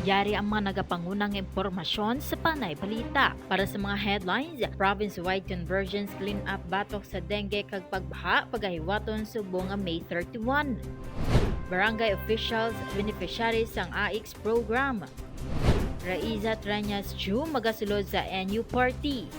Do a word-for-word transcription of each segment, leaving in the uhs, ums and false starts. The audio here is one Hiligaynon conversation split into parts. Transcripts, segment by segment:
Yari ang mga nagapangunang impormasyon sa Panay Balita. Para sa mga headlines, province-wide convergence clean-up batok sa dengue kag pagbaha pagahiwaton subong nga May thirty-one. Barangay officials, beneficiaries sang AICS program. Raiza Treñas Chu magasulod sa N U party.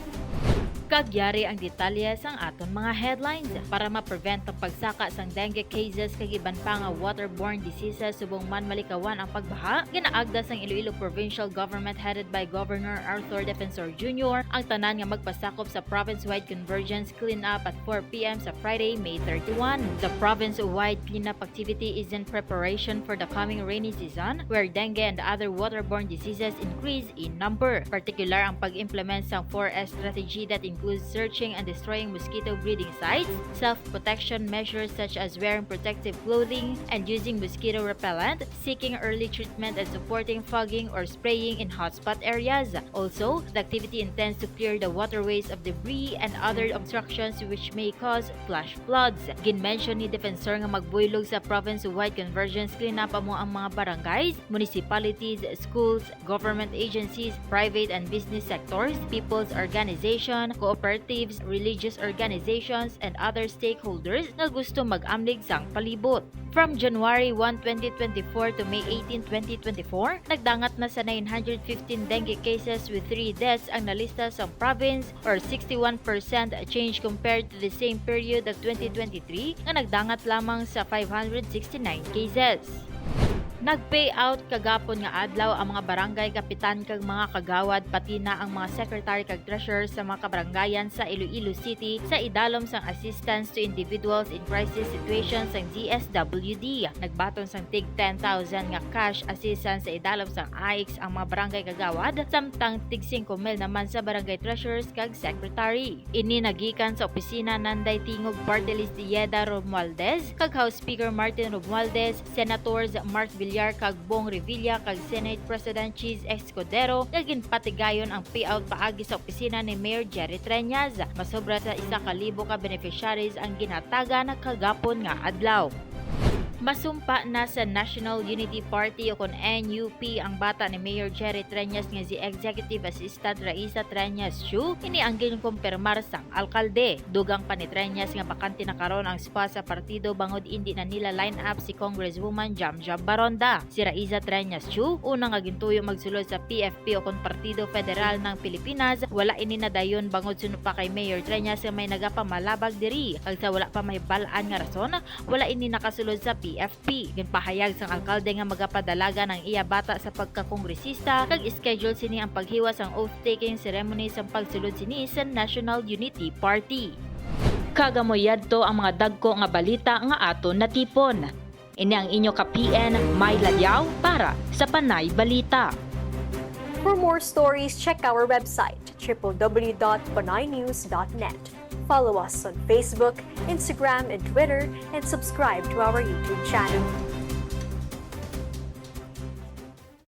Kag yari ang detalye sang aton mga headlines. Para ma-prevent ang pagsaka sang dengue cases kag iban pa nga waterborne diseases subong man malikawan ang pagbaha, ginaagda sang Iloilo Provincial Government headed by Governor Arthur Defensor Junior ang tanan nga magpasakop sa province-wide convergence cleanup at four p m sa Friday, May thirty-one. The province-wide cleanup activity is in preparation for the coming rainy season, where dengue and other waterborne diseases increase in number. Partikular ang pag-implement sang four S strategy that includes searching and destroying mosquito breeding sites, self-protection measures such as wearing protective clothing and using mosquito repellent, seeking early treatment and supporting fogging or spraying in hotspot areas. Also, the activity intends to clear the waterways of debris and other obstructions which may cause flash floods. Ginmention ni Defensor nga magbuylog sa province-wide convergence cleanup amo ang mga barangays, municipalities, schools, government agencies, private and business sectors, people's organization, cooperatives, religious organizations, and other stakeholders nga gusto mag-amlig sang palibot. From January one, twenty twenty-four to May eighteen, twenty twenty-four, nagdangat na sa nine hundred fifteen dengue cases with three deaths ang nalista sa province, or sixty-one percent change compared to the same period of twenty twenty-three nga nagdangat lamang sa five hundred sixty-nine cases. Nag-payout kagapon nga adlaw ang mga barangay kapitan kag mga kagawad, pati na ang mga secretary kag treasurer sa mga kabarangayan sa Iloilo City sa idalom sang Assistance to Individuals in Crisis Situations sang D S W D. Nagbaton sang tig ten thousand nga cash assistance sa idalom sang AICS ang mga barangay kagawad, samtang tig singko mil naman sa barangay treasurers kag secretary. Ini nagikan sa opisina nanday tingog Party List Yeda Romualdez kag House Speaker Martin Romualdez, Senators Mark Villar kag Bong Revilla kag Senate President Chiz Escudero nga ginpatigayon ang payout paagi sa opisina ni Mayor Jerry Treñas. Masobra sa isa ka libo ka beneficiaries ang ginhatagan kagapon nga adlaw. Masumpa na sa National Unity Party o kon N U P ang bata ni Mayor Jerry Treñas nga si Executive Assistant Raisa Treñas Chu. Ini ang ginkumpirmar sang alkalde. Dugang pa ni Treñas nga bakante na karon ang spot sa partido bangod indi na nila line up si Congresswoman Jamjam Baronda. Si Raisa Treñas Chu, una nga gintuyo magsulod sa P F P o kon Partido Federal ng Pilipinas, wala ini nadayon bangod suno pa kay Mayor Treñas nga may nagapamalabag diri, kag sa wala pa mahibal-an nga rason, wala ini nakasulod sa P F P. Ginpahayag sang alkalde nga magapadalagan ang iya bata sa pagkakongresista, kag schedule sini ang paghiwa sang oath-taking ceremony sang pagsulod sini sa National Unity Party. Kag amo yadto ang mga dagko nga balita nga aton natipon. Ini ang inyo ka P N, May Ladiao, para sa Panay Balita. For more stories, check our website, triple W dot panaynews dot net. Follow us on Facebook, Instagram, and Twitter, and subscribe to our YouTube channel.